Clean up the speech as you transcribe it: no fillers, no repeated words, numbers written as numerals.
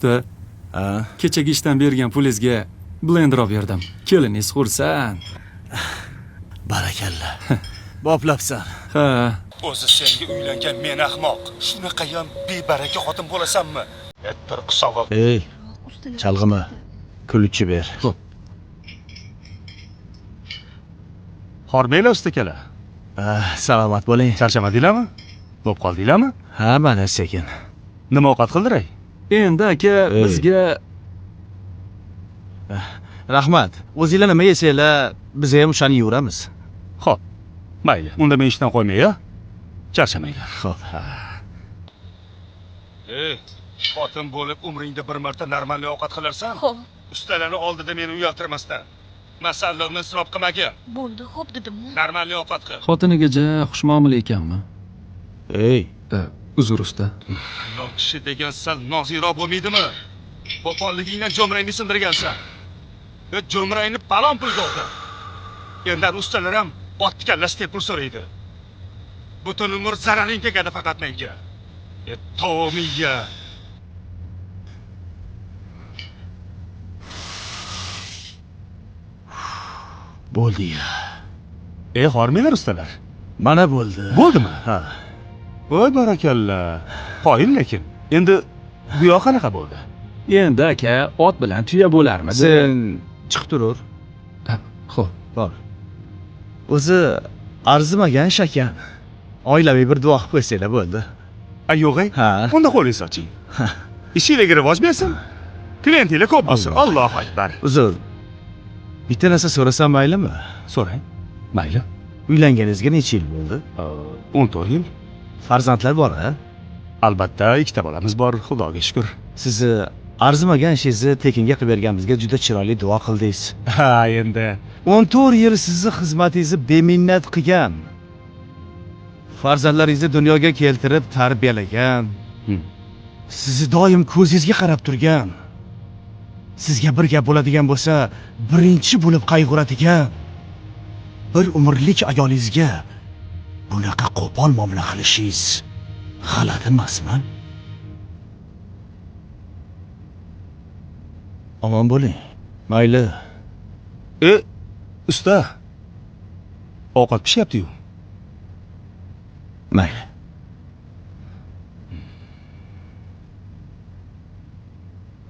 Usta, Ha? kechagi ishdan bergan pulingizga blender olib berdim. Keliningiz xursand. Barakalla. Boplabsan. Ha, O'zi senga uylangan men ahmoq. Shunaqayam bebaraka xotin bo'lasanmi? Bir qisog'i. Ey, chalg'ima. Kulchi ber. Xo'p. Hormanglar ustakalar. Ah, salomat bo'ling. Charchamadinglarmi? Bo'p qoldinglarmi? Ha, mana sekin. Nima ovqat qildiray? Endi aka Ey. bizga Rahmat. O'zinglar nima yesanglar, biz ham o'shani yeyveramiz. Xo'p. Mayli, unda men ishdan qo'ymay, ya. Charchamanglar. Xo'p. Ey, xotin bo'lib umringda bir marta normalniy ovqat qilarsan? Xo'p, Ustalarni oldida meni uyaltirmasdan. Masalliqni isrof qilmagin. bo'ldi, xo'p dedimmi? Normalniy ovqat qil. Xotiniga ja xushmuomala ekanmi? Ey, Uzr usta. Ayol kishi degan sal nozikroq bo'lmaydimi? Qo'polligingdan jo'mrangni sindirgansan. E, jo'mrangni palon pulga oldi. Endi ustalar ham ot kallasi deb pul so'raydi. Butun umr zararing tegadi faqat menga. E, tovuq miya. Bo'ldi ya. E, hormanglar ustalar. Mana bo'ldi. Bo'ldimi? Ha. Voy barakalla. Qoyil lekin. Endi bu yoq qanaqa bo'ldi? Endi aka ot bilan tuya bo'larmidi? Sen chiqib turur. Ha, Xo'p. Bor. O'zi arzimagan shakan. Oilaviy bir duo qilib qo'ysanglar bo'ldi. A yo'q ey. Ha. Unda qo'lingizni oching. Ishinglarga rivoj bersin. Klientinglar ko'p bo'lsin. Allohu akbar. Uzr. Bitta narsa so'rasam maylimi? So'rang. Mayli. Uylanganingizga necha yil bo'ldi? 14 yil. Farzandlar bor, a? Albatta, ikkita bolamiz bor, Xudoga shukur. Sizni arzimagan ishingizni tekinga qilib berganimizga juda chiroyli duo qildingiz. Ha, endi 14 yil sizni xizmatingizni beminnat qilgan. Farzandlaringizni dunyoga keltirib tarbiyalagan. Sizni doim ko'zingizga qarab turgan. Sizga bir gap bo'ladigan bo'lsa, birinchi bo'lib qayg'uradigan bir umrlik ayolingizga bunaqa qo'pol muomala qilishingiz g'alati emasmi? Omon bo'ling. Mayli. E, usta. Ovqat pishyapti-yu. Mayli.